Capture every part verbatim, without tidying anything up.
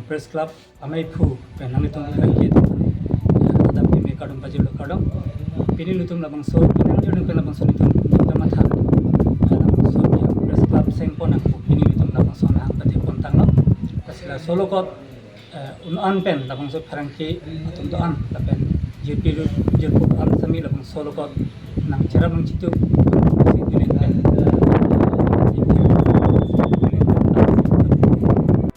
Press Club amei aphu pen nanglitum pherangke atum, eh, adap kimi kardom pajirlo, kardom. Pini nelitum labangso, pini nanglitum pen labangso nelitum kamatha, eh, labangso ya Press Club sengpon nangpo, pini nelitum labangso nangpathek pon tanglo. Lasi laso along kot, eh, un-an pen labangso pherangke atum do-an lapen jirpi ru jirpo an sami labangso along kot nangcherap nangchitu si pini pen, eh,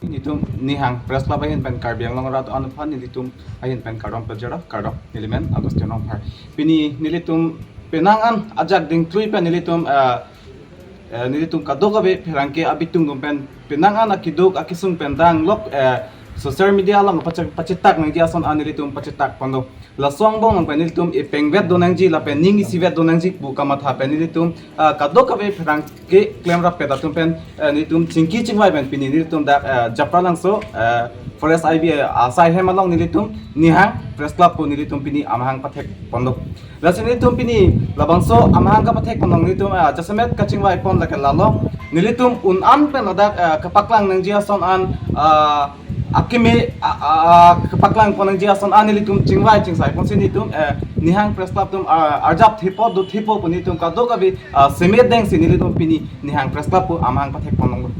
Nelitum Nihang Press Club ahin pen Karbi Anglong arat an aphan nelitum ahin pen kardom pajirlo, kardom. Nelimen Augustine Rongphar. Pini nelitum penang an ajak dingklui pen nelitum, eh, eh, nelitum kadokave pherangke abitung atum pen penang an akeduk akesung pen danglok, eh, social media along pache-, pachetak nangji ason an nelitum pachetak ponlo. Laso angbong along pen nelitum ipengvet do nangji lapen ning isivet do nangji pu kamatha pen nelitum, ah, kadokave pherangke klemrappet atum pen, eh, nelitum chingki chingvai pen pini nelitum dak, eh, Japralangso, eh, Forest I B asai hem along nelitum Nihang Press Club pu nelitum pini amahang pathek ponlo. Lasi nelitum pini labangso amahang kapathek pon along nelitum, ah, jasemet kachingvai pon lake lalo. Nelitum un-an pen ladak, ah, kapaklang nangji ason an, ah, akimi, ah, ah, kapaklang pon nangji ason an nelitum chingvai chingsai ponsi nelitum, eh, Nihang Press Club atum, ah, arjap thepo do thepo pu nelitum kadokave, ah, semet dengsi nelitum pini Nihang Press Club pu amahang pathek pon longlo.